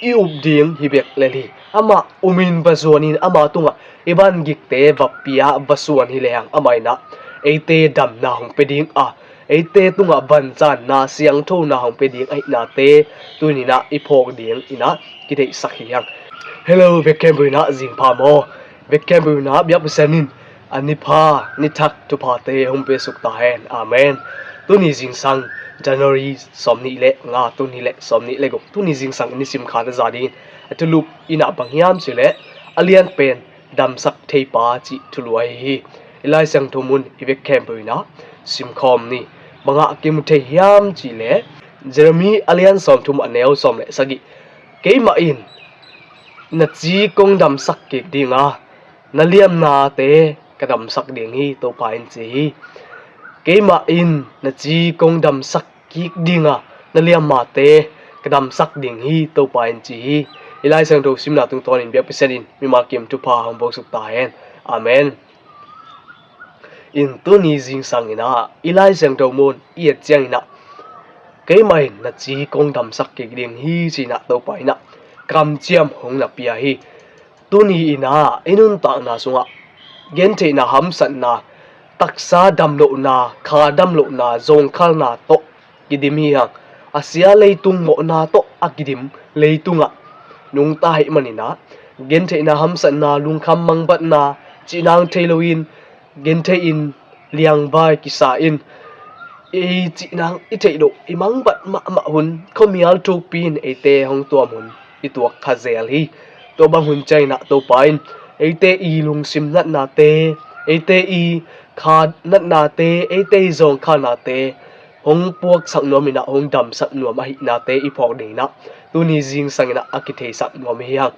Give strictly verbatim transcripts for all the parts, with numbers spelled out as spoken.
i up ding hi bek lel hi. Amah umin va zuanin ama tungah i van gikte va pia va suan hi lehang amah in ah eite damna hong pia ding a, eite tungah vanzanna siangthona hong pia ding ahihnate tuni in ah i phawk ding in ah kideihsak hi hang. Hello, vekkhempeuh in ah zingpha maw? Vekkhempeuh in ah biak Pasian in a nipha nithak thuphate hong piasuk ta hen. Amen. Tuni zingsang January sawmnih le nga, tuni le sawmnih le guk, tuni zingsang i nisim khat a za dingin a thulu in ah bang hiam cih leh a lianpen damsak theipa cih thulu ahi hi. I Lai Siangtho mun i vekkhempeuh in ah simkhawm ni. Bangah kimu thei hiam cih leh Jeremy a lian sawmthum a neu sawm le sagih. Keimah in na ci kong damsak kik ding a, na liamnate ka damsak ding hi, Topa in ci hi. Keimah in na ci kong damsak kik ding a, na liamnate ka damsak ding hi, Topa in ci hi. I Lai Siangtho simna tungtawnin biak Pasian in mimal kim thupha hong buaksuk ta hen. Amen. In tuni zingsang in ah i Lai Siangtho mun i et ciangin ah keimah in na ci kong damsak kik ding hi ci-in ah Topa in ah kamciam hong na pia hi. Tuni in ah i nuntakna sungah gentheihna, hamsatna, taksa damlohna, kha damlohna, zawngkhalna tawh kidim hi hang. A sia leitung mawhna tawh a kidim leitungah nungta ahih manin ah gentheihna, hamsatna, lungkham mangbatna, cihnang thei loin genthei in liangvai kisa in i cihnang i theih loh i mangbat mahmah hun khuamial thukpi in eite hong tuam hun i tuak kha zel hi. Tua bang hun ciangin ah Topa in eite i lungsim natnate, eite i kha natnate, eite i zawngkhalnate hong puaksak nuam in ah hong damsak nuam ahihnate i phawk ding in ah tuni zingsang in ah a kitheisak nuam hi hang.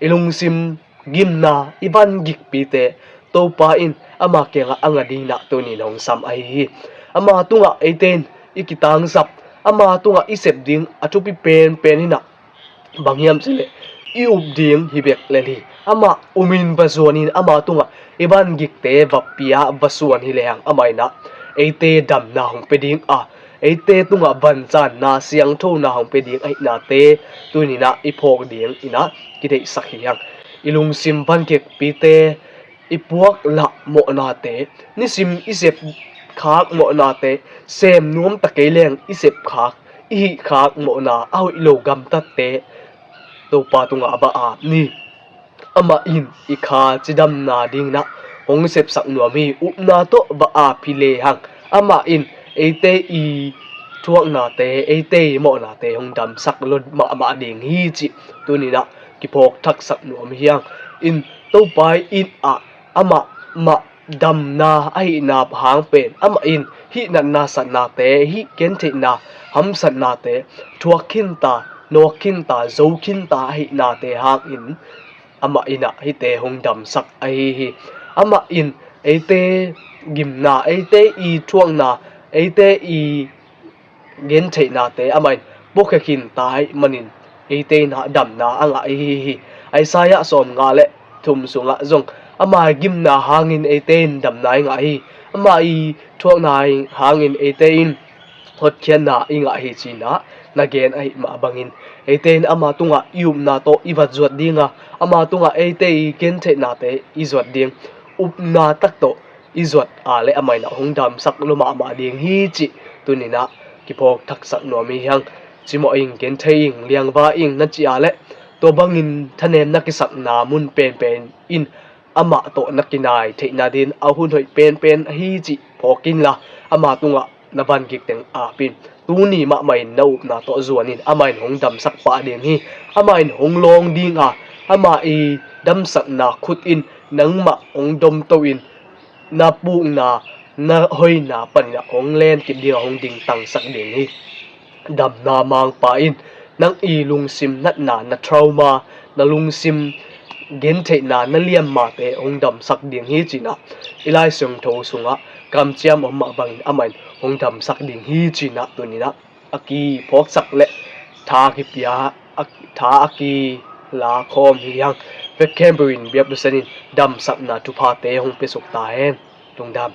I lungsim gimna, i van gikpite Topa in ama kiangah a ngah ding in ah tuni in hong sam ahi hi. Ama tungah eite in i kitangsap, ama tungah i sep ding a thupi penpen in ah bang hiam cih leh i up ding hi bek lel hi. Amah umin va zuanin ama tungah i van gikte va pia va suan hi lehang amah in ah eite damna hong pia ding a, eite tungah vanzanna siangthona hong pia ding ahihnate tuni in ah i phawk ding in ah kideihsak hi hang. I lungsim van gikpite, i puak lah mawhnate, nisim i sep khak mawhnate, sem nuam ta kei leng i sep khak, i hih khak mawhna a hoih lo gamtatte Topa tungah va ap ni. Amah in i kha cidamna ding in ah hong sepsak nuam hi. Upna tawh va ap hi lehang amah in eite i thuaknate, eite i mawhnate hong damsak lo mahmah ding hi cih tuni in ah kiphawk thaksak nuam hi hang. In Topa in ah amah mah damna ahihna hang pen amah in hih natna satnate, hih gentheihna hamsatnate thuak khinta, nawk khinta, zo khinta ahihnate hangin amah in ah hihte hong damsak ahi hi. Amah in eite gimna, eite i thuakna, eite i gentheihnate amah in puakhia khinta ahih manin eite in ah damna a ngah ahi hi. Isaiah sawmnga le thum sungah zong ama gimna hangin eite in damna i ngah hi. Ama i thuakna hangin eite in hotkhiatna i ngah hi ci-in ah na gen ahih mah bangin eite in ama tungah i upna tawh i vat zuat ding a, ama tungah eite i gentheihnate i zuat ding. Upna tak tawh i zuat a leh amah in ah hong damsak lo mahmah ding hi cih tuni in ah kiphawk thaksak nuam hi hang. Cimawh ing, genthei ing, liangva ing na cih a leh tua bangin thanemna kisakna mun penpen in amah tawh na kinai theihna dingin a hun hoih penpen ahi cih phawk inla ama tungah na van gik teng ap in. Tuni mahmah in na upna tawh zuan in, amah in hong damsak pah ding hi. Amah in hong lawng ding a, ama i damsakna khut in nangmah hong domto in na pukna, na hoihna panin ah hong lenkip ding a, hong dingtangsak ding hi. Damna mangpa in nang i lungsim natna, na trauma, na lungsim gentheihna, na liammate hong damsak ding hi ci-in ah i Lai Siangtho sungah kamciam om mah bangin amah in hong damsak ding hi ci-in ah tuni in ah a kiphawksak le tha kipia, a, tha a kila khawm hi hang. Vekkhempeuh in biak Pasian in damsakna thuphate hong piasuk ta hen. Lungdam.